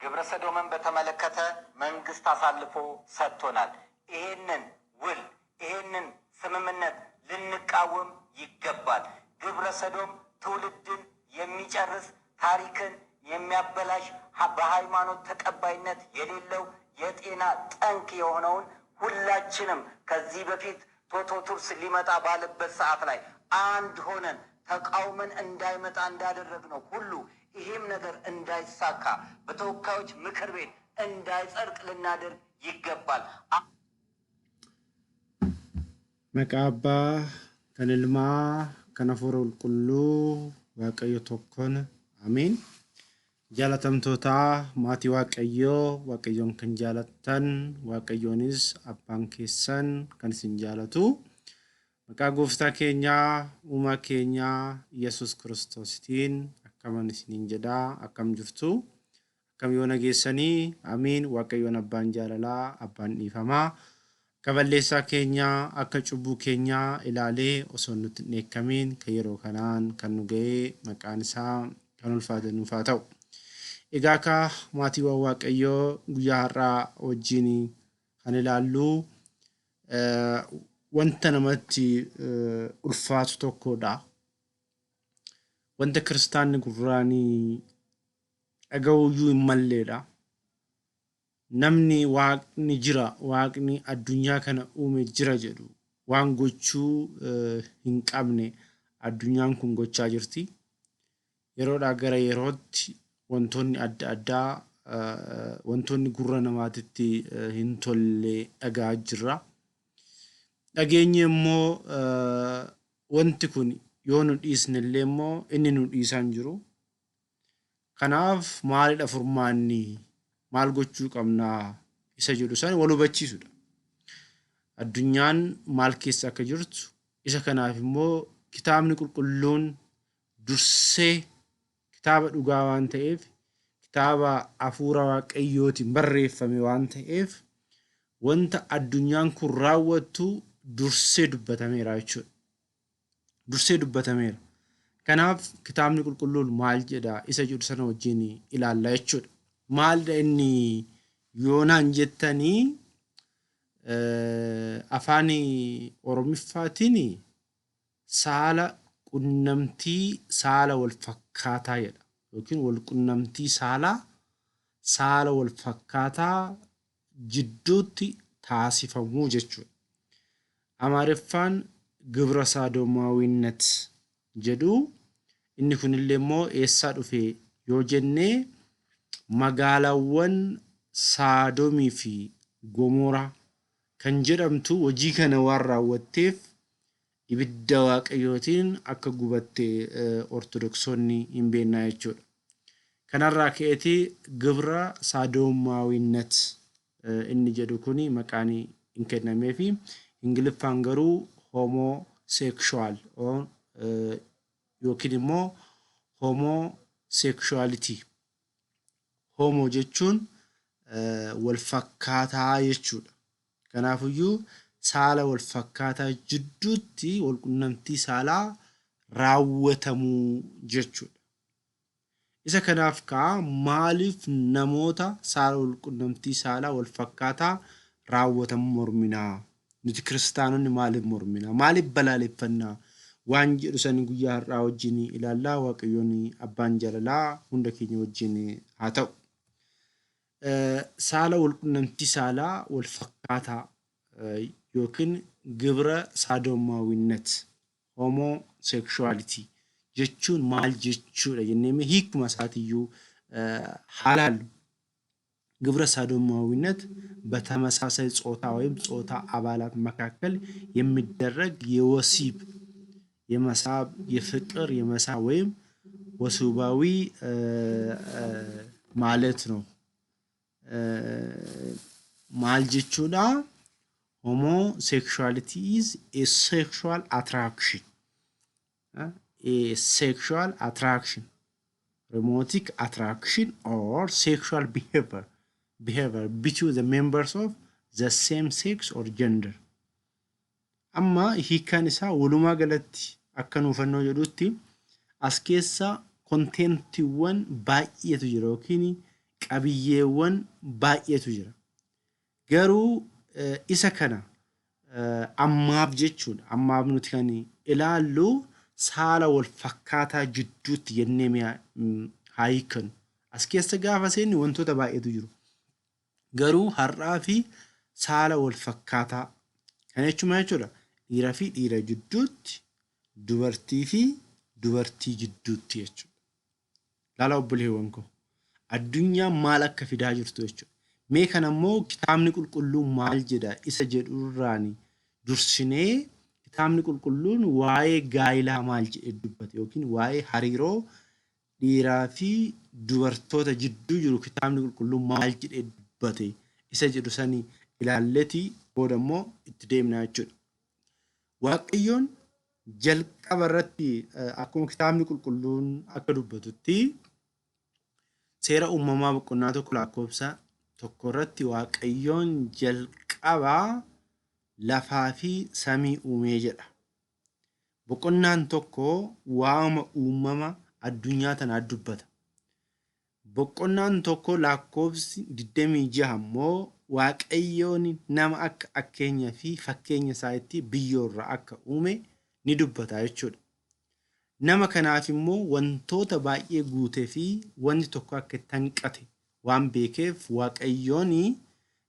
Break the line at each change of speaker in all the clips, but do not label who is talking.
ግብረ ሰዶምን በተመለከተ መንግስት አሳልፎ ሰጥቶናል። ይሄንን ውል ይሄንን ስምምነት ልንቃወም ይገባል። ግብረ ሰዶም ትውልድን የሚጨርስ፣ ታሪክን የሚያበላሽ፣ በሃይማኖት ተቀባይነት የሌለው የጤና ጠንቅ የሆነውን ሁላችንም ከዚህ በፊት ቶቶ ቱርስ ሊመጣ ባለበት ሰዓት ላይ አንድ ሆነን ተቃውመን እንዳይመጣ እንዳደረግነው ሁሉ ይሄም ነገር እንዳይሳካ፣ በተወካዮች ምክር ቤት እንዳይጸድቅ ልናደርግ ይገባል።
Maqaa Abbaa, kan Ilmaa, kan Hafuura Qulqulluu, Waaqayyo tokkoon, Ameen. Jaalatamtootaa maatii Waaqayyoo, Waaqayyoon kan jaalattan, Waaqayyoonis Abbaan keessan kan isin jaalatu, maqaa Gooftaa keenyaa, Uumaa keenyaa Yesuus Kiristoositiin akkaman isiniin jedhaa? Akkam jirtu? Akkam yoo nageessanii? Amiin. Waaqayyoon Abbaan jaalalaa, Abbaan dhiifamaa, akka balleessaa keenyaa, akka cubbuu keenyaa ilaalee osoo nutti hin dheekkamiin kan yeroo kanaan kan nu ga'ee maqaan isaa kan ulfaate nuuf haa ta'u. Egaa akka maatiiwwan Waaqayyoo, guyyaa har'aa wajjin kan ilaallu wanta namatti ulfaatu tokkodha. Wanta kiristaanni gurraanii dhaga'uyyuu hin malleedha. Namni Waaqni jira, Waaqni addunyaa kana uume jira jedhu waan gochuu hin qabne addunyaan kun gochaa jirti. Yeroodhaa gara yerootti wantoonni adda addaa, wantoonni gurra namaatitti hin tolle dhaga'aa jirra. Dhageenyi immoo wanti kun yoo nu dhiisne illee immoo inni nu dhiisaa hin jiru. Kanaaf maalidha furmaanni? Maal gochuu qabnaa? Isa jedhu sana wal hubachiisudha. Addunyaan maal keessa akka jirtu, isa kanaaf immoo Kitaabni Qulqulluun dursee kitaaba dhugaa waan ta'eef, kitaaba hafuura Waaqayyootiin barreeffame waan ta'eef, wanta addunyaan kun raawwattu dursee dubbatameera jechuudha. Dursee dubbatameera. Kanaaf Kitaabni Qulqulluun maal jedha isa jedhu sana wajjin ilaalla jechuudha. Maalidha inni yoonaan jettanii, afaan Oromiffaatiin saala qunnamtii saala wal fakkaataa jedha yookiin wal qunnamtii saalaa saala wal fakkaataa jidduutti taasifamuu jechuudha. Amaariffaan ግብረ ሰዶማዊነት jedhu. Inni kunillee immoo eessaa dhufe yoo jennee, magaalaawwan Saadomii fi Gomoraa kan jedhamtu hojii kana waan raawwatteef ibidda Waaqayyootiin akka gubatte Ortodoksonni hin beeknaa jechuudha. Kanarraa ka'eeti ግብረ ሰዶማዊነት inni jedhu kuni maqaan hin kennameefi. Ingiliffaan garuu homosexual yookiin immoo homosexuality. Homo jechuun wal fakkaataa jechuudha. Kanaafiyyuu saala wal fakkaataa jidduutti wal qunnamtii saalaa raawwatamuu jechuudha. Isa kanaaf kaa maaliif namoota saala wal qunnamtii saalaa wal fakkaataa raawwatan morminaa? Nuti kiristaanonni maaliif morminaa? Maaliif balaaleffannaa? Waan jedhu sani guyyaa har'aa wajjin ilaallaa. Waaqayyoon Abbaan jaalalaa hunda keenya wajjin haa ta'u. Saala wal qunnamtii saalaa wal fakkaataa yookiin ግብረ ሰዶማዊነት, homosexuality jechuun maal jechuudha jennee hiikuma isaatiiyyuu haa laallu. ግብረ ሰዶማዊነት በተመሳሳይ ጾታ ወይም ጾታ አባላት መካከል የሚደረግ የወሲብ የመሳብ፣ የፍቅር የመሳብ ወይም ወሲባዊ ማለት ነው። Maal jechuudha? Homosexuality is a sexual attraction. A sexual attraction, romantic attraction or sexual behavior between the members of the same sex or gender. Amma hiikkaan isaa walumaa galatti akka nuufannoo jedhutti as keessa contentiiwwan baay'eetu jira yookiin Qabiyyeewwan baay'eetu jira. Garuu isa kana ammaaf jechuudha. Ammaaf nuti kan ilaallu saala wal fakkaataa jidduutti jennee haa hiikkanu. As keessa gaafa seennu wantoota baay'eetu jiru. Garuu har'aa fi saala wal fakkaataa kana jechuun maal jechuudha? Dhiira fi dhiira jidduutti, dubartii fi dubartii jidduutti jechuudha. Laala obboleewwan koo. Addunyaan maal akka fidaa jirtu jechuudha. Mee kana immoo kitaabni qulqulluun maal jedha isa jedhurraan dursinee kitaabni qulqulluun waa'ee gaa'ilaa maal jedhee dubbate yookiin waa'ee hariiroo dhiiraa fi dubartoota jidduu jiru kitaabni qulqulluun maal jedhee dubbate isa jedhu sani ilaalleti booda immoo itti deemna jechuudha. Waaqayyoon jalqaba irratti akkuma kitaabni qulqulluun akka dubbatutti seera uumamaa boqonnaa 1 lakkoofsa 1 irratti Waaqayyoon jalqaba lafaa fi samii uumee jedha. Boqonnaan tokko waama uumama addunyaa tanaa dubbata. Boqonnaan 1 lakkoofsi 26 immoo Waaqayyoon nama akka akkeenya fi fakkeenya isaatti biyyoorraa akka uume ni dubbata jechuudha. Nama kanaaf immoo wantoota baay'ee guutee fi wanti tokko akka itti hanqate waan beekeef Waaqayyoon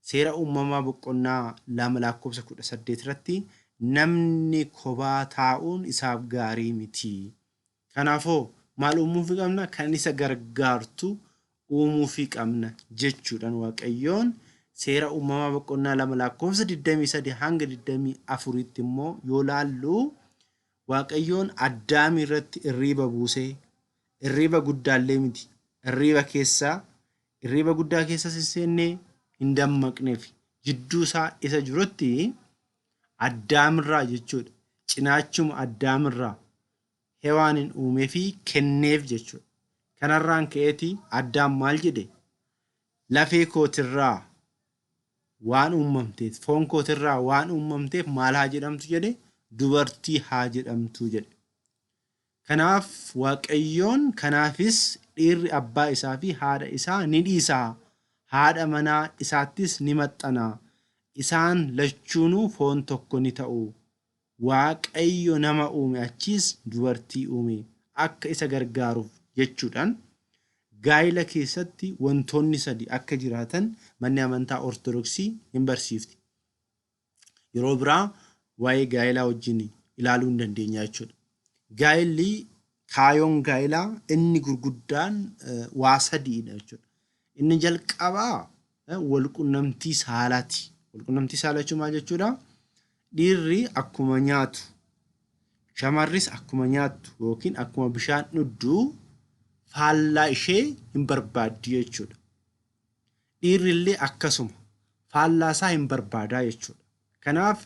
seera uumamaa boqonnaa 2 lakkoofsa 18 irratti namni kophaa taa'uun isaaf gaarii miti. Kanaafoo maal uumuufii qabna? Kan isa gargaartu uumuufii qabna jechuudhaan Waaqayyoon seera uumamaa boqonnaa 2 lakkoofsa 23 hanga 24tti immoo yoo laallu Waaqayyoon Addaamii irratti irriiba buusee, irriiba guddaallee miti, irriiba keessaa, irriiba guddaa keessas hin seenne, hin dammaqneef jidduu isaa isa jirutti Addaamirraa jechuudha. Cinaachuma Addaamirraa Hewaanin uumee fi kenneef jechuudha. Kanarraan ka'eeti Addaam maal jedhe? Lafee kootirraa waan uummamteef, foon kootirraa waan uummamteef maal haa jedhamtu jedhe? Dubartii haa jedhamtu jedhe. Kanaaf Waaqayyoon kanaafis dhiirri abbaa isaa fi haadha isaa ni dhiisa, haadha manaa isaattis ni maxxana, isaan lachuunuu foon tokko ni ta'u. Waaqayyo nama uume achiis dubartii uume akka isa gargaaruuf jechuudhaan gaa'ila keessatti wantoonni sadi akka jiraatan manni amantaa Ortodoksii hin barsiifti. Yeroo biraa waa'ee gaa'ilaa wajjin ilaaluu hin dandeenya jechuudha. Gaa'illi kaayoon gaa'ilaa inni gurguddaan waa sadiidha jechuudha. Inni jalqabaa walqunnamtii saalaati. Walqunnamtii saalaa jechuun maal jechuudha? Dhiirri akkuma nyaatu, shamarris akkuma nyaattu yookiin akkuma bishaan dhugdu faallaa ishee hin barbaaddi jechuudha. Dhiirri illee akkasuma faallaa isaa hin barbaadaa jechuudha. Kanaaf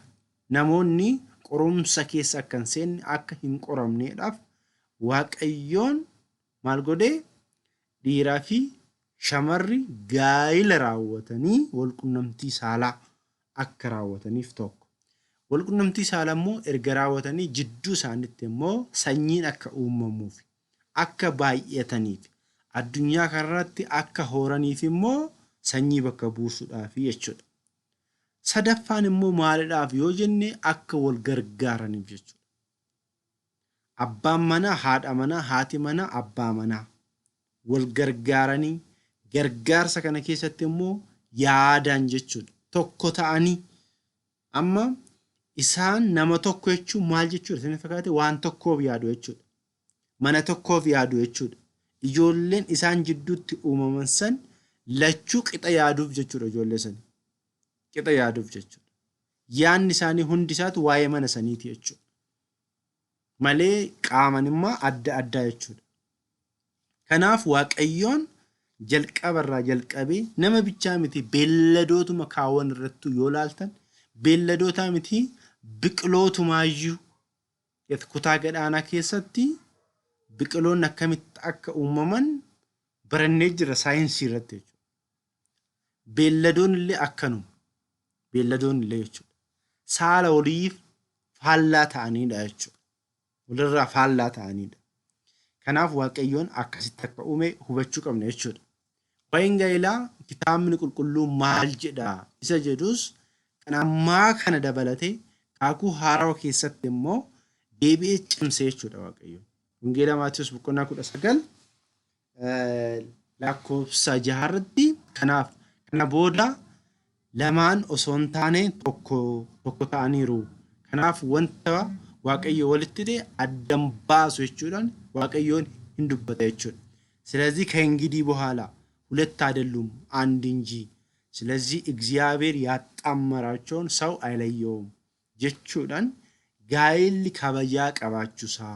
namoonni qorumsa keessa akka hin seenne akka hin qoramneedhaaf Waaqayyoon maal godhe? Dhiiraa fi shamarri gaa'ila raawwatanii walqunnamtii saalaa akka raawwataniif tokko. Walqunnamtii saalaa immoo erga raawwatanii jidduu isaaniitti immoo sanyiin akka uumamuuf, akka baay'ataniif, addunyaa kanarratti akka horaniif immoo sanyii bakka buusuudhaaf jechuudha. Sadaffaan immoo maalidhaaf yoo jenne akka wal gargaaraniif jechuudha. Abbaan manaa haadha manaa, haati manaa abbaa manaa wal gargaaranii gargaarsa kana keessatti immoo yaadaan jechuudha. Tokko ta'anii amma isaan nama tokko jechuun maal jechuudha? Isin fakkaate waan tokkoof yaadu jechuudha. Mana tokkoof yaadu jechuudha. Ijoolleen isaan jidduutti uumaman san lachuu qixa yaaduuf jechuudha ijoollee sani. Qixa yaaduuf jechuudha. Yaadni isaanii hundi isaatu waa'ee mana saniiti jechuudha. Malee qaaman immoo adda addaa jechuudha. Kanaaf Waaqayyoon jalqaba irraa jalqabee nama bichaa miti beelladootuma kaawwan irrattuu yoo laaltan beelladootaa miti biqilootumaayyuu kutaa gadhaanaa keessatti biqiloonni akkamitti akka uumaman barannee jira saayinsii irratti jechuudha. Beelladoonni illee akkanuma. Beelladoonni illee jechuudha. Saala waliif faallaa ta'aniidha jechuudha. Walirraa faallaa ta'aniidha. Kanaaf Waaqayyoon akkasitti akka uume hubachuu qabna jechuudha. Waa'een gaa'elaa kitaabni qulqulluu maal jedha isa jedhus kan ammaa kana dabalatee kaakuu haarawaa keessatti immoo deebi'ee cimsee jechuudha Waaqayyo. Wangeela Maatiyus boqonnaa 19 lakkoofsa 6 irratti kanaaf kana booda lamaan osoo hin taane tokko tokko ta'aniiru. Kanaaf wanta Waaqayyo walitti hidhe addan baasu jechuudhaan Waaqayyoon hin dubbata jechuudha. ስለዚህ ከእንግዲህ በኋላ ሁለት አይደሉም አንድ እንጂ። ስለዚህ እግዚአብሔር ያጣመራቸውን ሰው አይለየውም jechuudhaan gaa'elli kabajaa qabaachuusaa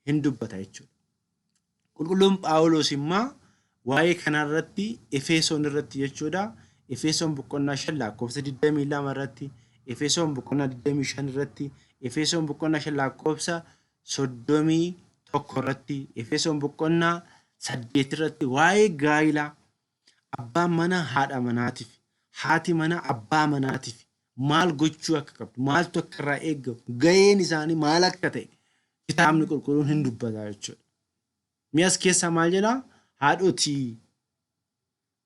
hin dubbata jechuudha. Qulqulluun Phaawulos immoo waa'ee kanarratti Efesoon irratti jechuudha. Efesoon boqonnaa 5 lakkoofsa 22 irratti, Efesoon boqonnaa 25 irratti, Efesoon boqonnaa 5 lakkoofsa 31 irratti, Efesoon boqonnaa 8 irratti waa'ee gaa'ilaa abbaan manaa haadha manaatiif, haati manaa abbaa manaatiif maal gochuu akka qabdu, maaltu akka irraa eegamu, gaheen isaanii maal akka ta'e kitaabni qulqulluun hin dubbata jechuudha. Mi'as keessaa maal jedhaa? Haadhotii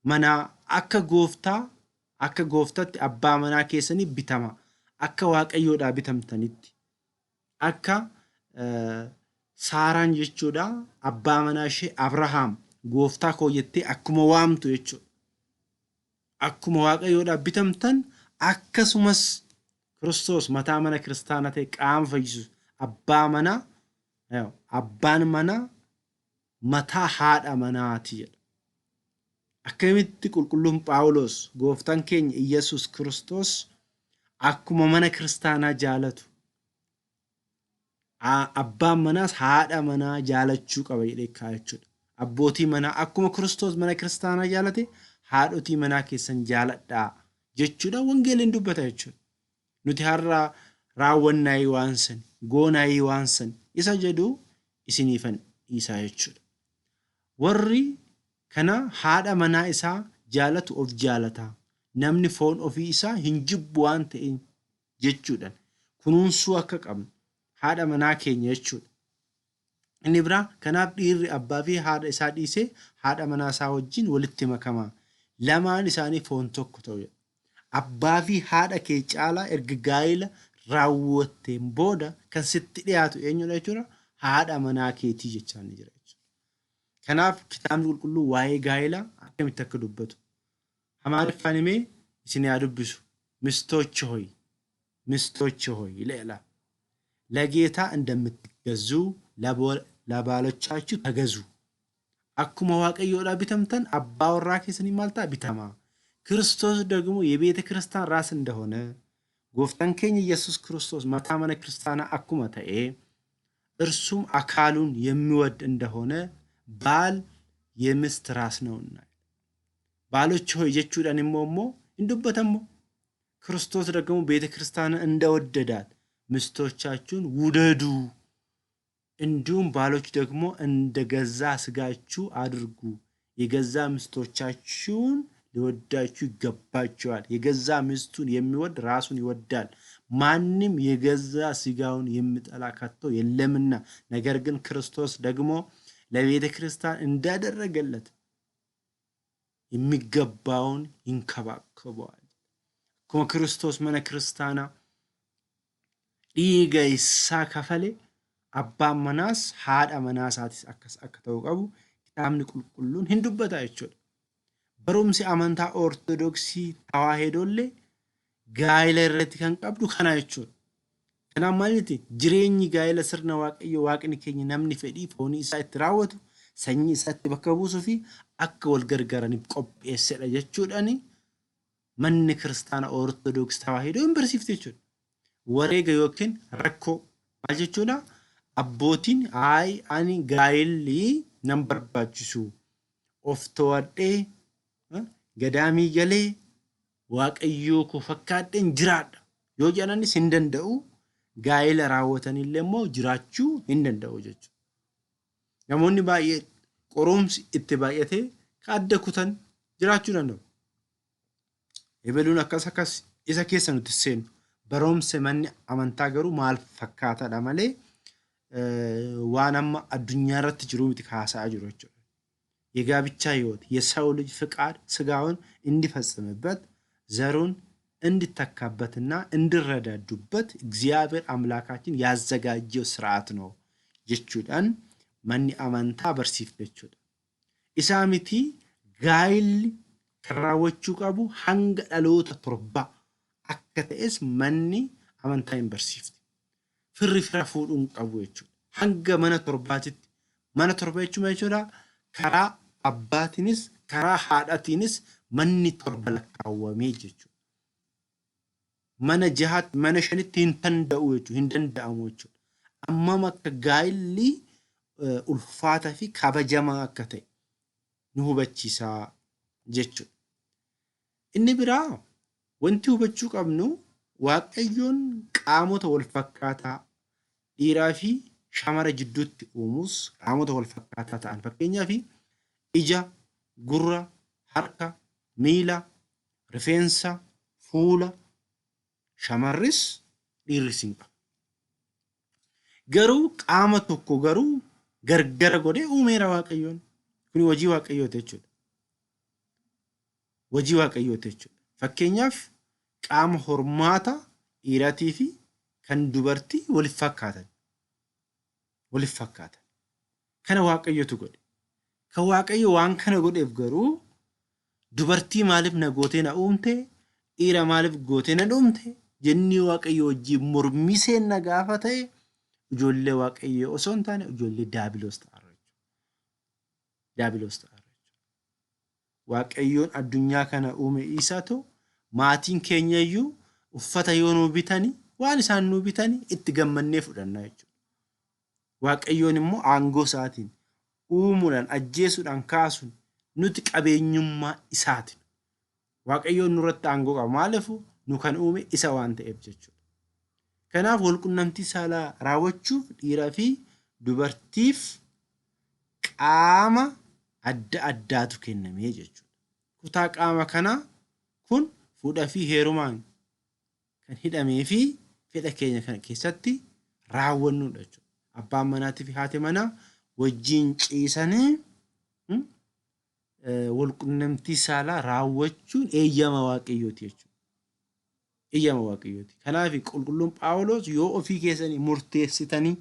manaa akka gooftaa akka gooftaatti abbaa manaa keessanii bitama. Akka waaqayyoodhaa bitamtanitti. Akka Saaraan jechuudha abbaa manaa ishee Abrahaam gooftaa koo jettee akkuma waamtu jechuudha. Akkuma waaqayyoodhaa bitamtan akkasumas Kiristoos mataa mana kiristaanaa ta'e qaama fayyisu abbaa manaa abbaan manaa mataa haadha manaati jedha. Akkamitti qulqulluun Phaawulos gooftaan keenya Iyyasuus Kiristoos akkuma mana kiristaanaa jaalatu abbaan manaas haadha manaa jaalachuu qaba jedhee kaa'a jechuudha. Abbootii manaa akkuma Kiristoos mana kiristaanaa jaalate haadhotii manaa keessan jaaladhaa jechuudha wangeeliin dubbata jechuudha. Nuti har'a raawwannaayii waan san goonaayii waan san isa jedhu isiniifan dhiisaa jechuudha. Warri kana haadha manaa isaa jaalatu of jaalata. Namni foon ofii isaa hin jibbu waan ta'e jechuudhaan kunuunsuu akka qabnu haadha manaa keenya jechuudha. Inni biraa kanaaf dhiirri abbaa fi haadha isaa dhiisee haadha manaa isaa wajjin walitti makama. Lamaan isaanii foon tokko ta'u jedha. Abbaa fi haadha kee caalaa erga gaa'ela raawwatteen booda kan sitti dhiyaatu eenyudha jechuudha? Haadha manaa keetii jechaa ni jira jechuudha. Kanaaf kitaabni qulqulluu waa'ee gaa'elaa akkamitti akka dubbatu. Amaariffaan himee isin haa dubbisu. ሚስቶች ሆይ ሚስቶች ሆይ ይላል ለጌታ እንደምትገዙ ለባሎቻችሁ ተገዙ። Akkuma waaqayyoodhaa bitamtan abbaa warraa keessanii maal ta'a bitamaa. ክርስቶስ ደግሞ የቤተ ክርስቲያን ራስ እንደሆነ gooftaan keenya ኢየሱስ ክርስቶስ mataa mana kiristaanaa akkuma ta'e እርሱም አካሉን የሚወድ እንደሆነ ባል የሚስት ራስ ነውና። ባሎች ሆይ jechuudhaan immoo hin dubbatammoo ክርስቶስ ደግሞ ቤተ ክርስቲያንን እንደወደዳት ሚስቶቻችሁን ውደዱ፣ እንዲሁም ባሎች ደግሞ እንደ ገዛ ስጋችሁ አድርጉ። የገዛ ሚስቶቻችሁን ሊወዳችሁ ይገባቸዋል። የገዛ ሚስቱን የሚወድ ራሱን ይወዳል። ማንም የገዛ ስጋውን የሚጠላ ከቶ የለምና፣ ነገር ግን ክርስቶስ ደግሞ ለቤተ ክርስቲያን እንዳደረገለት የሚገባውን ይንከባከበዋል። Akkuma Kiristoos mana kiristaanaa dhiiga isaa kafale abbaan manaas haadha manaa isaatis akkas akka ta'u qabu kitaabni qulqulluun hin dubbata jechuudha. Barumsi amantaa Ortodoksii Tawaahidoollee gaa'ela irratti kan qabdu kana jechuudha. Kanaaf maal jetti jireenyi gaa'ela sirna waaqayyo waaqni keenya namni fedhii foonii isaa itti raawwatu sanyii isaa itti bakka buusuu fi akka wal gargaaraniif qopheessedha jechuudhaani manni kiristaana Ortodoksii Tawaahidoo hin barsiifte jechuudha. Wareega yookiin rakkoo maal jechuudha? Abbootiin ayi ani gaa'elli nan barbaachisu of to'adhee gadaamii galee waaqayyoo koo fakkaadheen jiraadha yoo jedhanis hin danda'u gaa'ela raawwatanillee immoo jiraachuu hin danda'u jechuudha. Namoonni baay'ee qorumsi itti baay'atee ka adda kutan jiraachuu danda'u. Ebeluun akkas akkas isa keessa nuti seenu. Barumsa manni amantaa garuu maal fakkaataadha malee waan amma addunyaa irratti jiru miti kaasaa jiru jechuudha. የጋብቻ ህይወት የሰው ልጅ ፍቃድ ስጋውን እንዲፈጽምበት ዘሩን እንዲተካበትና እንዲረዳዱበት እግዚአብሔር አምላካችን ያዘጋጀው ስርዓት ነው jechuudhaan manni amantaa barsiifte jechuudha. Isaa miti gaa'illi kan raawwachuu qabu hanga dhaloota torbaa akka ta'es manni amantaa hin barsiifte. Firri fira fuudhuu hin qabu jechuudha. Hanga mana torbaatitti. Mana torba jechuun maal jechuudha? Karaa abbaatiinis karaa haadhatiinis manni torba lakkaawwamee jechuudha. Mana jahaatti mana shanitti hin danda'u jechuudha. Hin danda'amu jechuudha. Ammam akka gaa'illi ulfaataa fi kabajamaa akka ta'e nu hubachiisaa jechuudha. Inni biraa wanti hubachuu qabnu Waaqayyoon qaamota wal fakkaataa dhiiraa fi shamara jidduutti uumuus qaamota wal fakkaataa ta'an fakkeenyaaf ija, gurra, harka, miila, rifeensa, fuula shamarris dhiirris hin qabu. Garuu qaama tokko garuu gargara godhee uumeera Waaqayyoon. Kuni hojii Waaqayyooti jechuudha. Hojii Waaqayyooti jechuudha. Fakkeenyaaf qaama hormaata dhiiraatii fi kan dubartii waliif fakkaatan. Waliif fakkaatan. Kana Waaqayyotu godhe. Kan Waaqayyo waan kana godheef garuu dubartii maaliif na gootee na uumte? Dhiira maaliif gootee na uumte? Jennee Waaqayyo wajjin mormii seenna gaafa ta'e ijoollee Waaqayyoo osoo hin taane ijoollee daabiloos ta'arra jechuudha. Daabiloos ta'arra jechuudha. Waaqayyoon addunyaa kana uume isaatu maatiin keenya iyyuu uffata yoo nuu bitani waan isaan nuu bitani itti gammannee fudhanna jechuudha. Waaqayyoon immoo aangoo isaatiin uumuudhaan ajjeesuudhaan kaasuun nuti qabeenyummaa isaatiin. Waaqayyoon nurratti aangoo qaba. Maaliif nu kan uume isa waan ta'eef jechuudha. Kanaaf walqunnamtii saalaa raawwachuuf dhiiraa fi dubartiif qaama adda addaatu kennamee jechuudha. Kutaa qaama kanaa kun fuudhaa fi heerumaan kan hidhamee fi fedha keenya kana keessatti raawwannudha jechuudha. Abbaan manaatii fi haati manaa wajjin ciisanii walqunnamtii saalaa raawwachuun eeyyama Waaqayyooti jechuudha. Eeyyama Waaqayyooti. Kanaaf qulqulluun Phaawulos yoo ofii keessanii murteessitanii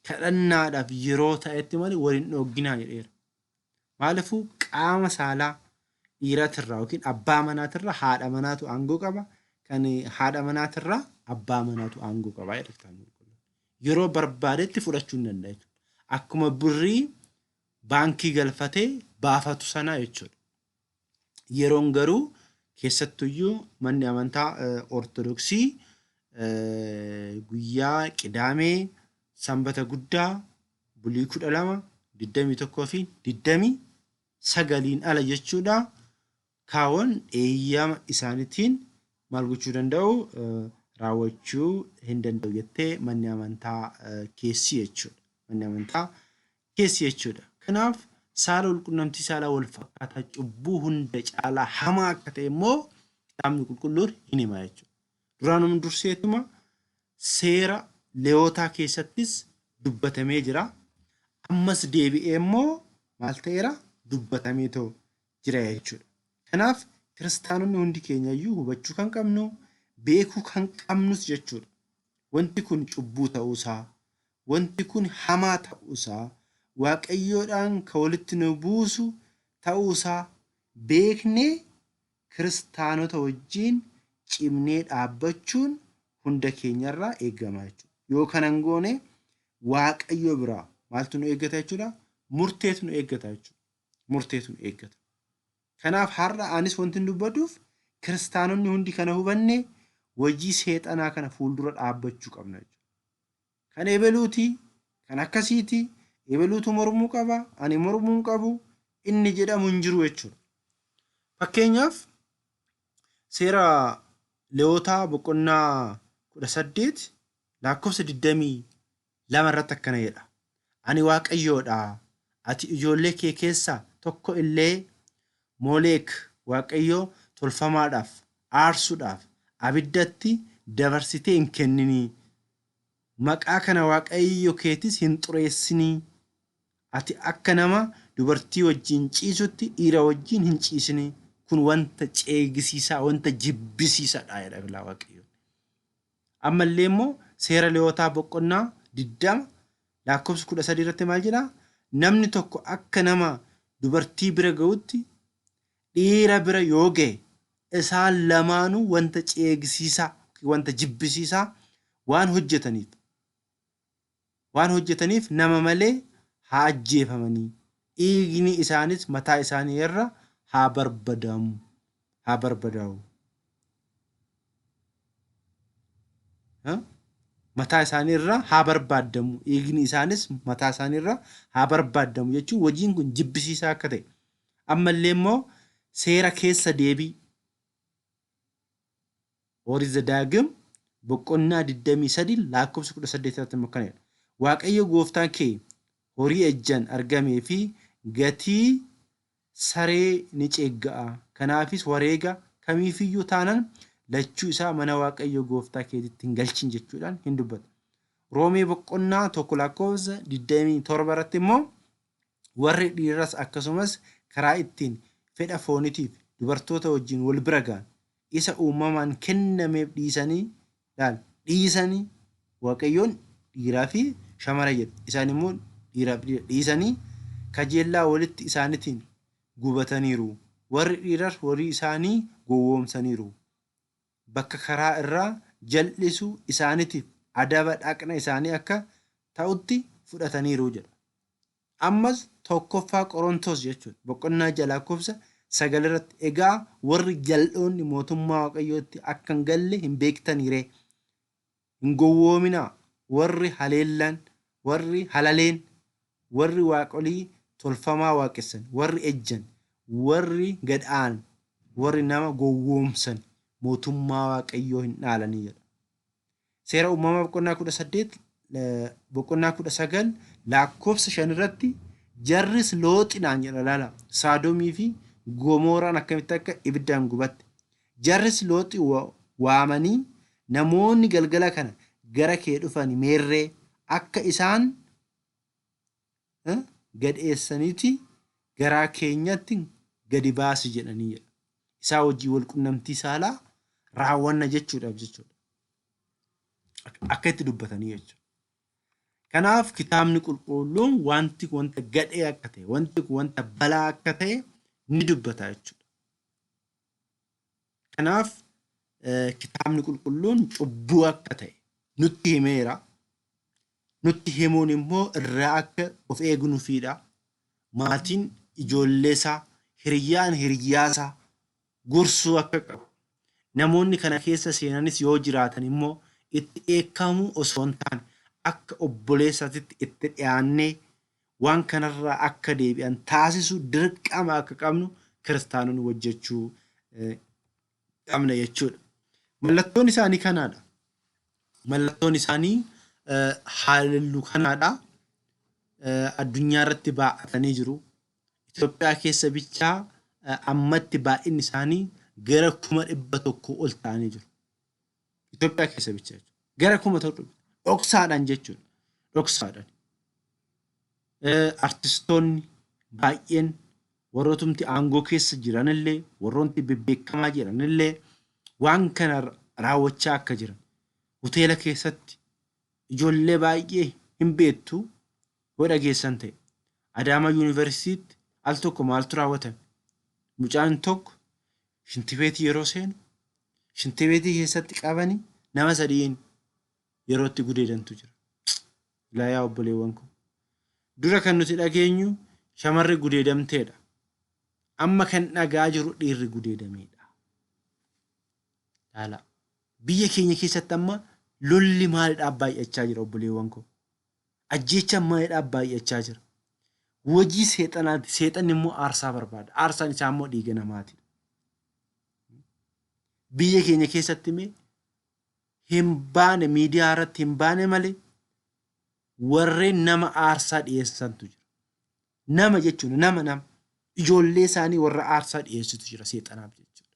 kadhannaadhaaf yeroo ta'etti malee wal hin dhoogginaa jedheera. Maaliifuu qaama saalaa dhiiratirraa yookiin abbaa manaatirraa haadha manaatu aangoo qaba. Kan haadha manaatirraa abbaa manaatu aangoo qaba jedha kitaabni qulqulluun. Yeroo barbaadetti fudhachuu hin danda'a jechuudha. Akkuma birrii baankii galfatee baafatu sana jechuudha. Yeroon garuu keessattuyyuu manni amantaa Ortodoksii guyyaa Qidaamee, Sanbata guddaa, bulii 12, 21 fi 29n ala jechuudha. Kaawwan eeyyama isaaniitiin maal gochuu danda'u raawwachuu hin danda'u jettee manni amantaa keessi jechuudha. Manni amantaa keessi jechuudha. Kanaaf saala walqunnamtii saalaa wal fakkaataa cubbuu hunda caalaa hamaa akka ta'e immoo kitaabni qulqulluun hin hima jechuudha. Duraanuma durseetuma seera Lewootaa keessattis dubbatamee jira. Ammas deebi'ee immoo maal ta'eera dubbatamee ta'u jira jechuudha. Kanaaf kiristaanonni hundi keenya iyyuu hubachuu kan qabnu beekuu kan qabnus jechuudha. Wanti kun cubbuu ta'uusaa, wanti kun hamaa ta'uusaa, Waaqayyoodhaan kan walitti nu buusu ta'uusaa beeknee kiristaanota wajjin cimnee dhaabbachuun hunda keenyarraa eegama jechuudha. Yoo kana hin goone Waaqayyo biraa maaltu nu eeggata jechuudha? Murteetu nu eeggata jechuudha. Murteetu nu eeggata. Kanaaf har'a anis wanti hin dubbadhuuf kiristaanonni hundi kana hubanne hojii seexanaa kana fuuldura dhaabbachuu qabna jechuudha. Kan ebeluuti, kan akkasiiti, ebeluutu mormuu qaba, ani mormuu hin qabu, inni jedhamu hin jiru jechuudha. Fakkeenyaaf seera Lewootaa boqonnaa 18 lakkoofsa 22 irratti akkana jedha. Ani Waaqayyoodha. Ati ijoollee kee keessaa tokko illee Moleek Waaqayyo tolfamaadhaaf aarsuudhaaf abiddatti dabarsitee hin kenninii. Maqaa kana Waaqayyo keetis hin xureessinii. Ati akka nama dubartii wajjin ciisutti dhiira wajjin hin ciisini. Kun wanta ceegisiisaa, wanta jibbisiisaadha jedha bilaa Waaqayyo. Ammallee immoo seera Lewwotaa boqonnaa 20 lakkoofsa 13 irratti maal jedhaa? Namni tokko akka nama dubartii bira ga'utti dhiira bira yoo ga'e isaan lamaanuu wanta ceegisiisaa, wanta jibbisiisaa waan hojjetaniif nama malee haa ajjeefamanii, dhiigni isaanis mataa isaanii irra haa barbadamu haa barbadaa'u. Mataa isaanii irra haa barbaadamu, dhiigni isaanis mataa isaanii irra haa barbaadamu jechuun hojiin kun jibbisiisaa akka ta'e. Ammallee immoo seera keessa deebii Ooriit Zadaagim boqonnaa 23 lakkoofsa 18 irratti immoo akkana jedha. Waaqayyo gooftaan kee horii ejjan argamee fi gatii saree ni ceegga'a. Kanaafis wareega kamiifiyyuu taanan lachuu isaa mana Waaqayyo gooftaa keetitti hin galchin jechuudhaan hin dubbata. Roomee boqonnaa 1 lakkoofsa 27 irratti immoo warri dhiiras akkasumas karaa ittiin fedha foonitiif dubartoota wajjin wal bira ga'an isa uumamaan kennameef dhiisanii laal dhiisanii, Waaqayyoon dhiiraa fi shamara jedhe, isaan immoo dhiiraaf dhiira dhiisanii kajeellaa walitti isaaniitiin gubataniiru. Warri dhiiras horii isaanii gowwoomsaniiru. Bakka karaa irraa jal'isu isaaniitiif adaba dhaqna isaanii akka ta'utti fudhataniiru jedha. Ammas 1ffaa Qorontos jechuudha. Boqonnaa 6 lakkoofsa 9 irratti, egaa warri jal'oonni mootummaa Waaqayyootti akka hin galle hin beektanii ree? Hin gowwoominaa, warri haleellan, warri halaleen, warri waaqolii tolfamaa waaqessan, warri ejjan, warri gad aanan, warri nama gowwoomsan mootummaa Waaqayyoo hin dhaalanii jedha. Seera uumamaa boqonnaa 18, boqonnaa 19 lakkoofsa 5 irratti jarris Looxinaan jedha. Laala, Saadomii fi Gomooraan akkamitti akka ibiddaan gubatte. Jarris Looxi waamanii, namoonni galgala kana gara kee dhufan meerree? Akka isaan gadheessaniiti garaa keenyatti gadi baasi jedhanii jedha. Isaa wajjin wal qunnamtii saalaa raawwanna jechuudhaaf jechuudha. Akka itti dubbatanii jechuudha. Kanaaf kitaabni qulqulluun wanti kun wanta gadhee akka ta'e, wanti kun wanta balaa akka ta'e ni dubbata jechuudha. Kanaaf kitaabni qulqulluun cubbuu akka ta'e nutti himeera. Nutti himuun immoo irraa akka of eegnuufiidha. Maatiin ijoollee isaa, hiriyyaan hiriyyaasaa gorsuu akka qabu. Namoonni kana keessa seenanis yoo jiraatan immoo itti dheekkamuu osoo hin taane akka obboleessaatitti itti dhiyaannee waan kanarraa akka deebi'an taasisuu dirqama akka qabnu kiristaanonni hojjechuu qabna jechuudha. Mallattoon isaanii kanaadha. Mallattoon isaanii haalellu kanaadha. Addunyaa irratti baay'atanii jiru. Itoophiyaa keessa bichaa ammatti baay'inni isaanii gara 100,000 ol ta'anii jiru. Itoophiyaa keessa bichaa jechuudha. Gara 1000 dhoksaadhaan jechuudha. Dhoksaadhaan. Artistoonni baay'een, warrootumti aangoo keessa jiranillee, warroonni bebbeekamaa jiranillee waan kana raawwachaa akka jiran, hoteela keessatti ijoollee baay'ee hin beektu yoo dhageessan ta'e. Adaamaa Yuunivarsiitiitti al tokko maaltu raawwatame? Mucaan tokko shintibeetii yeroo seenu shintibeetii keessatti qabanii nama sadiin yeroo itti gudeedantu jira. Ilaa yaa obboleewwan koo. Dura kan nuti dhageenyu shamarri gudeedamteedha. Amma kan dhagaa jiru dhiirri gudeedameedha. Laala. Biyya keenya keessatti amma lolli maalidhaaf baay'achaa jira, obboleewwan koo? Ajjeechaan maalidhaaf baay'achaa jira? Hojii seexanaati. Seexanni immoo aarsaa barbaada. Aarsaan isaa immoo dhiiga namaati. Biyya keenya keessatti mee hin baane, miidiyaa irratti hin baane malee warreen nama aarsaa dhiyeessantu jira. Nama jechuun nama ijoollee isaanii warra aarsaa dhiyeessitu jira seexanaaf jechuudha.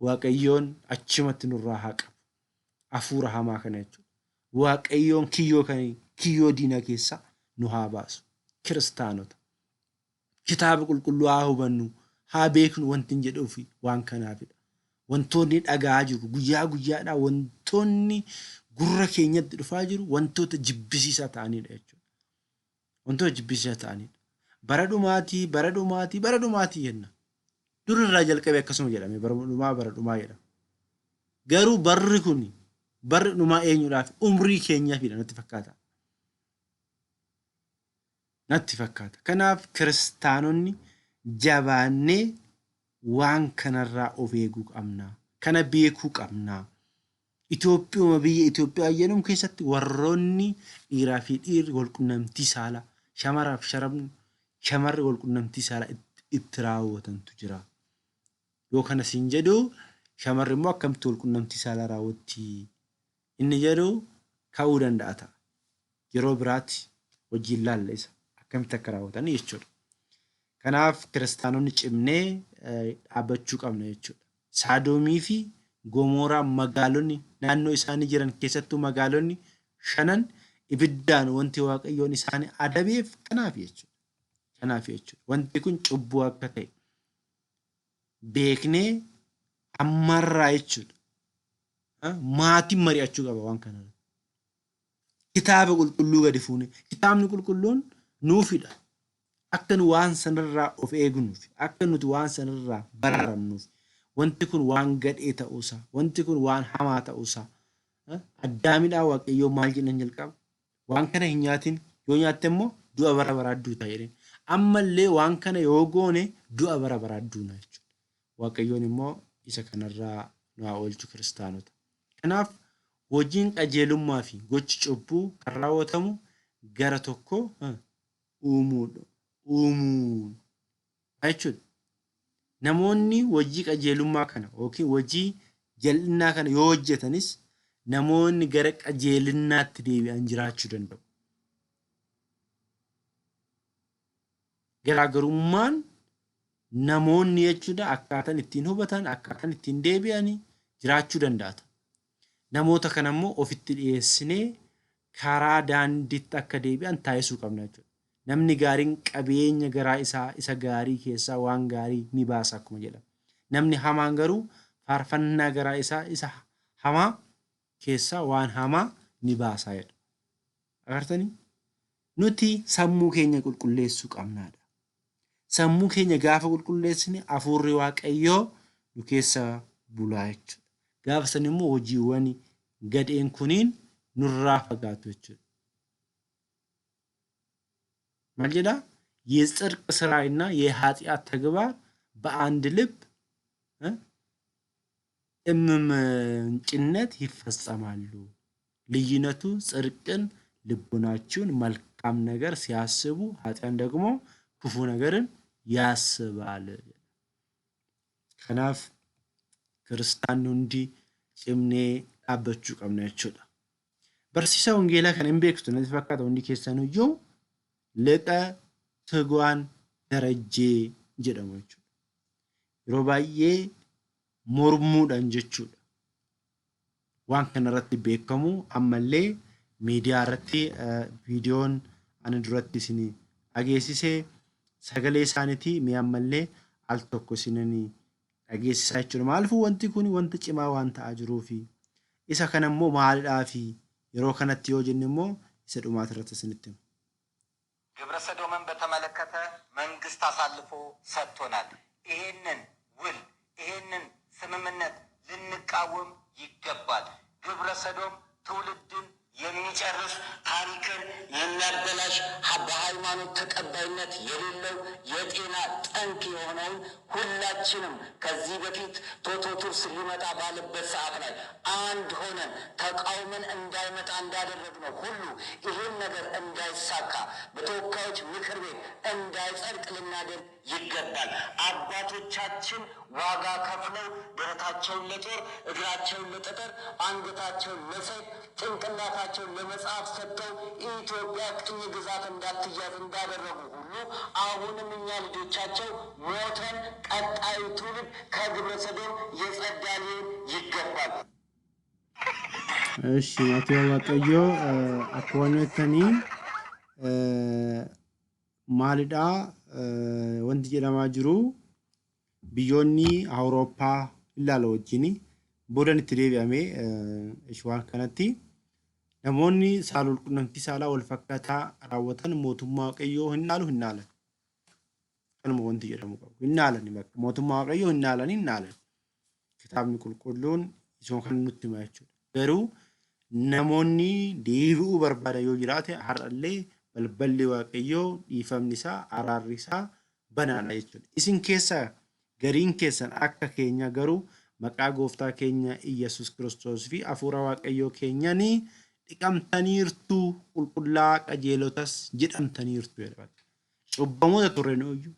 Waaqayyoon achumatti nurraa haa qabu. Hafuura hamaa kana jechuudha. Waaqayyoon kiyyoo kan kiyyoo diinaa keessaa nu haa baasu. Kiristaanota. Kitaaba qulqulluu haa hubannu, haa beeknu wanti hin jedhuufi waan kanaafidha. Wantoonni dhaga'aa jiru guyyaa guyyaadhaa wantoonni gurra keenyatti dhufaa jiru wantoota jibbisiisaa ta'anidha jechuudha. Wantoota jibbisiisaa ta'anidha. Bara dhumaatii, bara dhumaatii, bara dhumaatii jenna. Dur irraa jalqabee akkasuma jedhame bara dhumaa, bara dhumaa jedhama. Garuu barri kun barri dhumaa eenyudhaaf umrii keenyaafidha natti fakkaata. Natti fakkaata. Kanaaf kiristaanonni jabaannee waan kanarraa of eeguu qabna. Kana beekuu qabna. Itoophiyuma biyya Itoophiyaa jedhamu keessatti warroonni dhiiraa fi dhiirri walqunnamtii saalaa shamaraaf sharabni shamarri walqunnamtii saalaa itti raawwatantu jira. Yoo kana siin jedhu shamarri immoo akkamitti walqunnamtii saalaa raawwatti inni jedhu ka'uu danda'a ta'a. Yeroo biraatti wajjin laalla isa akkamitti akka raawwatan jechuudha. Kanaaf kiristaanonni cimnee dhaabbachuu qabna jechuudha. Saadoomii fi Gomoraa magaalonni naannoo isaanii jiran keessattuu magaalonni shanan ibiddaan wanti Waaqayyoon isaanii adabeef kanaaf jechuudha. Kanaaf jechuudha. Wanti kun cubbuu akka ta'e beeknee ammarraa jechuudha. Maatiin mari'achuu qaba waan kana. Kitaaba qulqulluu gadi fuune kitaabni qulqulluun nuufidha. Akka nu waan sanarraa of eegnuuf, akka nuti waan sanarraa baraaramnuuf, wanti kun waan gadhee ta'uusaa, wanti kun waan hamaa ta'uusaa. Addaamidhaa Waaqayyoo maal jedhan jalqaba? Waan kana hin nyaatin, yoo nyaatte immoo du'a bara baraa duuta jedheen. Ammallee waan kana yoo goone du'a bara baraa duuna jechuudha. Waaqayyoon immoo isa kanarraa nu haa oolchu kiristaanota. Kanaaf hojiin qajeelummaa fi gochi cubbuu kan raawwatamu gara tokko uumuudha. Uumuun jechuudha. Namoonni hojii qajeelummaa kana yookiin hojii jal'innaa kana yoo hojjetanis namoonni gara qajeelinnaatti deebi'an jiraachuu danda'u. Garaagarummaan namoonni jechuudha akkaataan ittiin hubatan, akkaataan ittiin deebi'an jiraachuu danda'a. Namoota kana immoo ofitti dhiyeessinee karaa daandiitti akka deebi'an taasisuu qabna jechuudha. Namni gaariin qabeenya garaa isaa isa gaarii keessaa waan gaarii ni baasa akkuma jedhama. Namni hamaan garuu faarfannaa garaa isaa isa hamaa keessaa waan hamaa ni baasa jedha. Agartanii? Nuti sammuu keenya qulqulleessuu qabnaadha. Sammuu keenya gaafa qulqulleessine hafuurri Waaqayyoo nu keessa bulaa jechuudha. Gaafa san immoo hojiiwwan gadheen kuniin nurraa fagaatu jechuudha. Maal jedhaa? የጽድቅ ስራና የኃጢአት ተግባር በአንድ ልብ እምምንጭነት ይፈጸማሉ። ልዩነቱ ጽድቅን ልቡናችሁን መልካም ነገር ሲያስቡ፣ ኃጢአን ደግሞ ክፉ ነገርን ያስባል። Kanaaf kiristaanni hundi cimnee dhaabbachuu qabna jechuudha. Barsiisaa wangeelaa kana hin beektu natti fakkaata hundi keessanuyyuu Liqa Tiguwaan Darajjee jedhamu jechuudha. Yeroo baay'ee mormuudhaan jechuudha. Waan kanarratti beekamu ammallee miidiyaa irratti viidiyoon ani duratti isin dhageessise sagalee isaaniiti mee ammallee al tokko isinin dhageessisaa jechuudha. Maaliifuu wanti kun wanta cimaa waan ta'aa jiruufi isa kana immoo maalidhaafi yeroo kanatti yoo jenne immoo isa dhumaati irratti isinitti hima.
ግብረ ሰዶምን በተመለከተ መንግስት አሳልፎ ሰጥቶናል። ይሄንን ውል ይሄንን ስምምነት ልንቃወም ይገባል። ግብረ ሰዶም ትውልድን የሚጨርስ ታሪክን የሚያበላሽ በሃይማኖት ተቀባይነት የሌለው የጤና ጠንቅ የሆነውን ሁላችንም ከዚህ በፊት ቶቶ ቱርስ ሊመጣ ባለበት ሰዓት ላይ አንድ ሆነን ተቃውመን እንዳይመጣ እንዳደረግነው ሁሉ ይህን ነገር እንዳይሳካ በተወካዮች ምክር ቤት እንዳይጸድቅ ልናደርግ ይገባል። አባቶቻችን ዋጋ ከፍለው ደረታቸውን ለጦር፣ እግራቸውን ለጠጠር፣ አንገታቸውን ለሰይፍ፣ ጭንቅላታቸውን ለመጽሐፍ ሰጥተው ኢትዮጵያ ቅኝ ግዛት እንዳትያዝ እንዳደረጉ ሁሉ አሁንም እኛ ልጆቻቸው ሞተን ቀጣዩ ትውልድ ከግብረ ሰዶም የጸዳ ሊሆን ይገባል።
እሺ maatii Waaqayyoo akkuma jettanii Maalidhaa wanti jedhamaa jiru biyyoonni Awurooppaa ilaala wajjin boodan itti deebi'amee waan kanatti namoonni saalwalqunnamtii saalaa wal fakkaataa raawwatan mootummaa Waaqayyoo hin dhaalu hin dhaalan. Kanuma wanti jedhamu qabu. Hin dhaalan bakka mootummaa Waaqayyoo hin dhaalan hin dhaalan. Kitaabni qulqulluun isuma kan nutti hima jechuudha. Garuu namoonni deebi'uu barbaadan yoo jiraate har'allee balballi Waaqayyoo dhiifamni isaa araarri isaa banaadha jechuudha. Isin keessaa gariin keessan akka keenya garuu maqaa gooftaa keenya Iyyasuus Kiristoos fi hafuura Waaqayyoo keenyaan dhiqamtaniirtu qulqullaa qajeelotas jedhamtaniirtu jedha. Cubbamoota turre nuyyuu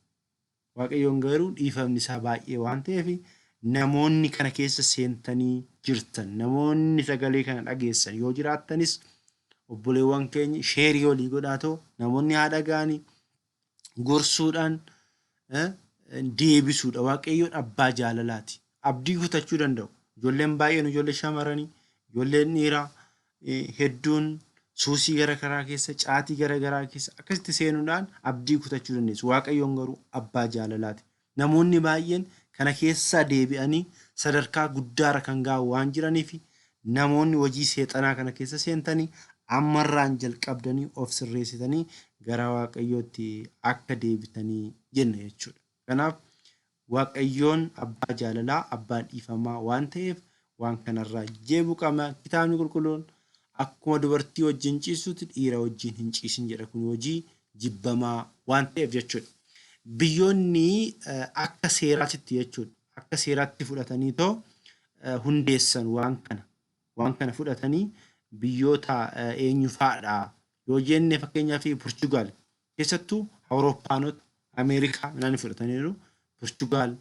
Waaqayyoon garuu dhiifamni isaa baay'ee waan ta'eef namoonni kana keessa seentanii jirtan namoonni sagalee kana dhageessan yoo jiraattanis obboleewwan keenya share walii godhaatoo namoonni haa dhaga'anii gorsuudhaan deebisuudha. Waaqayyoon abbaa jaalalaati. Abdii kutachuu danda'u. Ijoolleen baay'een ijoollee shamarranii, ijoolleen dhiiraa hedduun suusii gara garaa keessa, caatii gara garaa keessa akkasitti seenuudhaan abdii kutachuu dandeessu. Waaqayyoon garuu abbaa jaalalaati. Namoonni baay'een kana keessaa deebi'anii sadarkaa guddaarra kan ga'an waan jiraniif namoonni hojii seexanaa kana keessa seentanii ammarraan jalqabdanii of sirreessitanii gara Waaqayyootti akka deebitanii jenna jechuudha. Kanaaf Waaqayyoon abbaa jaalalaa, abbaa dhiifamaa waan ta'eef waan kanarraa jeebu qabna. Kitaabni qulqulluun akkuma dubartii wajjin ciisutti dhiira wajjin hin ciisin jedha. Kun hojii jibbamaa waan ta'eef jechuudha. Biyyoonni akka seeraatitti jechuudha. Akka seeraatti fudhatanii too hundeessan waan kana. Waan kana fudhatanii biyyoota eenyu fa'aadha yoo jenne fakkeenyaaf Portugaal keessattuu Awurooppaanota Ameerikaa naannoo fudhataniiru. Portugaal,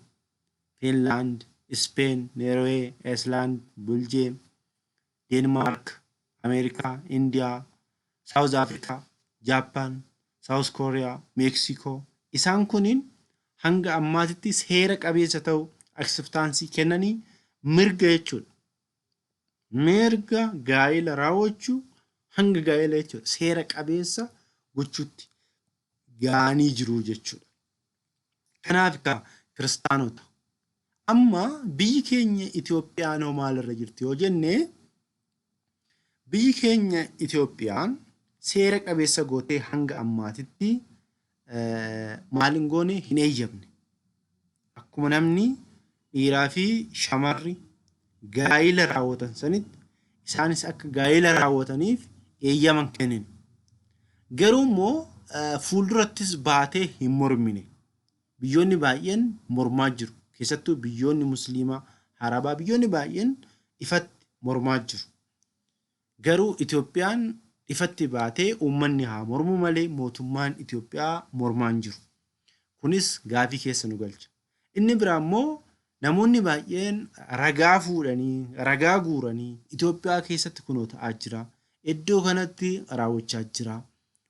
Finlaand, Speen, Noorwee, Iceland, Belgium, Deenmaark, Ameerikaa, Indiyaa, South Africa, Jaapaan, South Kooriyaa, Meeksikoo isaan kuniin hanga ammaatitti seera qabeessa ta'u acceptance kennanii mirga jechuudha. Mirga gaa'ela raawwachuu hanga gaa'ela jechuudha seera qabeessa gochuutti ga'anii jiru jechuudha. Kanaaf egaa kiristaanota amma biyyi keenya Itoophiyaan hoo maalirra jirti yoo jenne biyyi keenya Itoophiyaan seera qabeessa gootee hanga ammaatitti maal hin goone hin eeyyamne. Akkuma namni dhiiraa fi shamarri gaa'ila raawwatan sanitti isaanis akka gaa'ila raawwataniif eeyyama hin kennine. Garuu immoo fuuldurattis baatee hin mormine. Biyyoonni baay'een mormaa jiru. Keessattuu biyyoonni Musliimaa, Arabaa biyyoonni baay'een ifatti mormaa jiru. Garuu Itoophiyaan ifatti baatee uummanni haa mormu malee mootummaan Itoophiyaa mormaa hin jiru. Kunis gaafii keessa nu galcha. Inni biraa immoo namoonni baay'een ragaa fuudhanii, ragaa guuranii Itoophiyaa keessatti kunoo ta'aa jira, iddoo kanatti raawwachaa jira,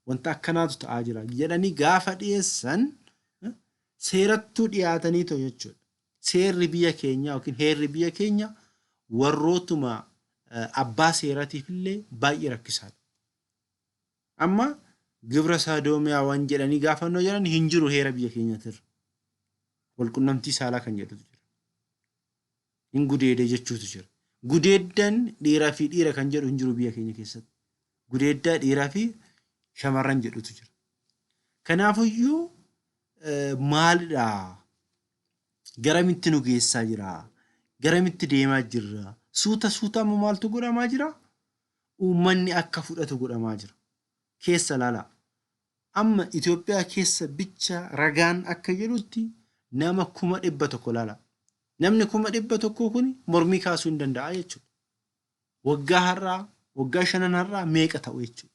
wanta akkanaatu ta'aa jira jedhanii gaafa dhiyeessan seerattuu dhiyaatanii ta'u jechuudha. Seerri biyya keenyaa yookiin heerri biyya keenya warrootuma abbaa seeratiif illee baay'ee rakkisaadha. Amma gibra saadoomiyaa waan jedhanii gaafannoo jedhan hin jiru heera biyya keenyaatirra. Walqunnamtii saalaa kan jedhutu jira. Hin gudeede jechuutu jira. Gudeeddan dhiiraa fi dhiira kan jedhu hin jiru biyya keenya keessatti. Gudeeddaa dhiiraa fi shamarran jedhutu jira. Kanaafuyyuu maalidha? Garamitti nu geessaa jira? Garamitti deemaa jirra? Suuta suuta amma maaltu godhamaa jira? Uummanni akka fudhatu godhamaa jira. Keessa ilaalaa. Amma Itoophiyaa keessa bicha ragaan akka jedhutti nama 100,000 ilaala. Namni 100,000 kun mormii kaasuu hin danda'a jechuudha. Waggaa har'aa, waggaa shanan har'aa meeqa ta'u jechuudha.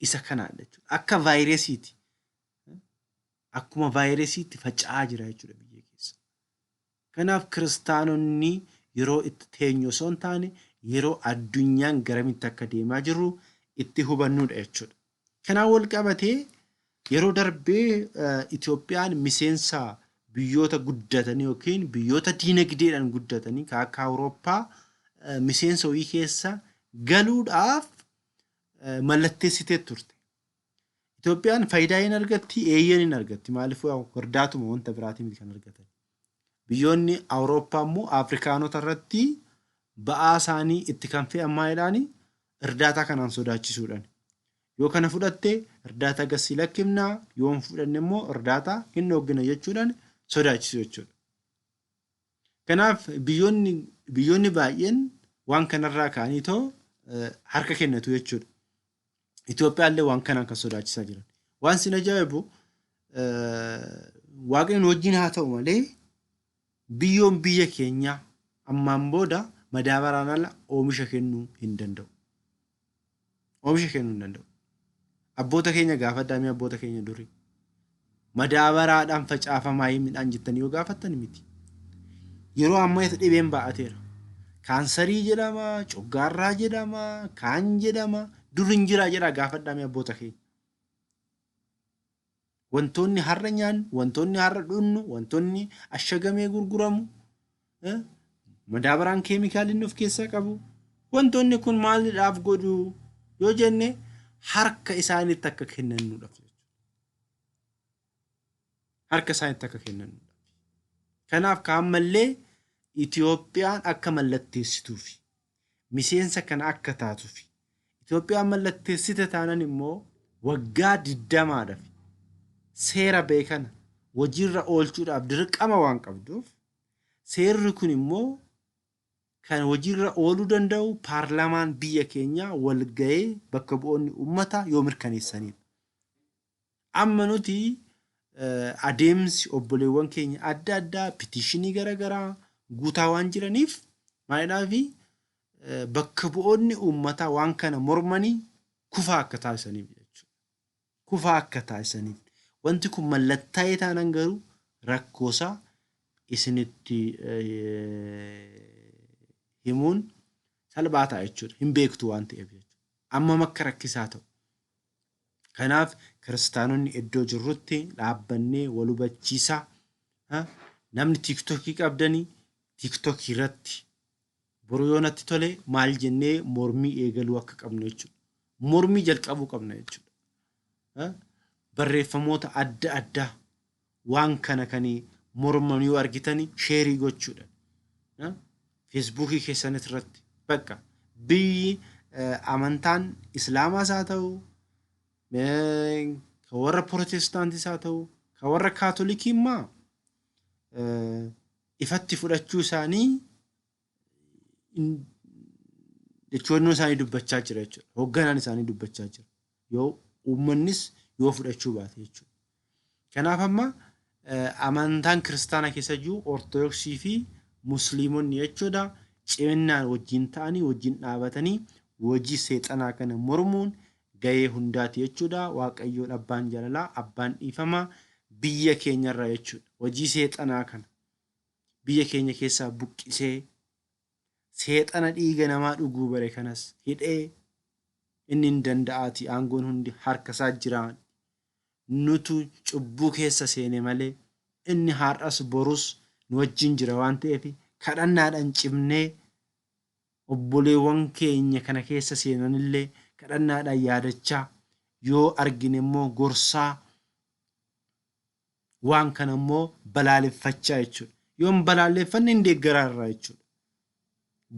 Isa kanaadha jechuudha. Akka vaayirasiiti. Akkuma vaayirasiitti faca'aa jira jechuudha biyya keessa. Kanaaf kiristaanonni yeroo itti teenyu osoo hin taane yeroo addunyaan garamitti akka deemaa jirru itti hubannuudha jechuudha. Kanaan wal qabatee yeroo darbee Itoophiyaan miseensa biyyoota guddatanii yookiin biyyoota diinagdeedhaan guddatanii kan akka Awurooppaa miseensa wayii keessa galuudhaaf mallatteessitee turte. Itoophiyaan faayidaa hin argatti, eeyyeen hin argatti. Maaliif hordaatuma wanta biraatii miti kan argatan. Biyyoonni Awurooppaa immoo Afrikaanota irratti ba'aa isaanii itti kan fe'an maalidhaani? Irdaataa kanaan sodaachisuudhaan. Yoo kana fudhatte irdaata gasii lakkifnaa, yoo hin fudhanne immoo irdaata hin dhooggina jechuudhaan sodaachisu jechuudha. Kanaaf biyyoonni baay'een waan kanarraa ka'anii too harka kennatu jechuudha. Itoophiyaallee waan kanaan kan sodaachisaa jiran. Waan sin ajaa'ibu, Waaqni nu wajjin haa ta'u malee, biyyoon biyya keenyaa ammaan booda madaabaraan ala oomisha kennuu hin danda'u. Oomisha kennuu hin danda'u. Abboota keenya gaafadhaa mee, abboota keenya durii. Madaabaraadhaan facaafamaa midhaan jettanii yoo gaafattan miti. Yeroo ammaa isa dhibeen baa'ateera. Kaansarii jedhama, coggaarraa jedhama, kaan jedhama, dur hin jiraa jedhaa gaafadhaa mee abboota keenya. Wantoonni har'a nyaannu, wantoonni har'a dhugnu, wantoonni ashagamee gurguramu, madaabaraan keemikaalii inni of keessaa qabu, wantoonni kun maalidhaaf godhu yoo jenne, harka isaaniitti akka kennannuudhaaf jechuudha. Harka isaaniitti akka kennannuudhaaf. Kanaaf kaammallee Itoophiyaan akka mallatteessituufi miseensa kana akka taatuufi, Itoophiyaan mallatteessite taanan immoo waggaa 20dhaaf seera beekana hojiirra oolchuudhaaf dirqama waan qabduuf, seerri kun immoo kan hojiirra ooluu danda'u paarlaamaan biyya keenyaa wal ga'ee bakka bu'oonni uummataa yoo mirkaneessanidha. Amma nuti adeemsi obboleewwan keenya adda addaa petition garaagaraa guutaa waan jiraniif, maalidhaafi bakka bu'oonni uummataa waan kana mormanii kufaa akka taasisaniif jechuudha. Kufaa akka taasisaniif. Wanti kun mallattaa'ee taanaan garuu rakkoosaa isinitti himuun salphaa ta'a jechuudha. Hin beektu waan ta'eef jechuudha. Ammam akka rakkisaa ta'u. Kanaaf kiristaanonni iddoo jirrutti dhaabbannee wal hubachiisaa. Namni TikTokii qabdanii TikTokii irratti boru yoo natti tole maal jennee mormii eegaluu akka qabnu jechuudha. Mormii jalqabuu qabna jechuudha. Barreeffamoota adda addaa waan kana kan morman yoo argitani share gochuudha. Facebookii keessan irratti bakka biyyi amantaan Islaamaas haa ta'u, kan warra Pirootestaantis haa ta'u, kan warra Kaatolikii immoo ifatti fudhachuu isaanii jechoonni isaanii dubbachaa jira jechuudha. Hoogganaan isaanii dubbachaa jira. Yoo uummannis yoo fudhachuu baate jechuudha. Kanaaf amma amantaan kiristaanaa keessa jiru Ortodoksii fi Musliimonni jechuudha, ciminaan wajjin ta'anii wajjin dhaabatanii hojii seexanaa kana mormuun gahee hundaati jechuudha. Waaqayyoon abbaan jaalalaa, abbaan dhiifamaa biyya keenyarraa jechuudha. Hojii seexanaa kana biyya keenya keessaa buqqisee, seexana dhiiga namaa dhuguu bare kanas hidhee, inni hin danda'aati, aangoon hundi harka isaa jira. Nutu cubbuu keessa seene malee inni har'as borus nu wajjin jira waan ta'eef, kadhannaadhaan cimnee obboleewwan keenya kana keessa seenanillee kadhannaadhaan yaadachaa, yoo argine immoo gorsaa, waan kana immoo balaaleffachaa jechuudha. Yoo hin balaaleffanne hin deeggaraa irraa jechuudha.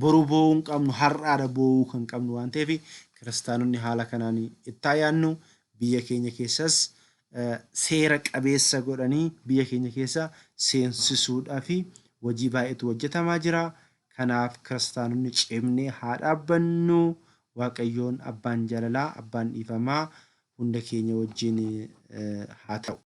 Boru boo'uu hin qabnu, har'aadha boo'uu kan qabnu waan ta'eef, kiristaanonni haala kanaan itti yaadnu. Biyya keenya keessas seera qabeessa godhanii biyya keenya keessa seensisuudhaa fi hojii baay'eetu hojjetamaa jira. Kanaaf kiristaanonni cimnee haa dhaabbannu. Waaqayyoon abbaan jaalalaa, abbaan dhiifamaa hunda keenya wajjin haa ta'u.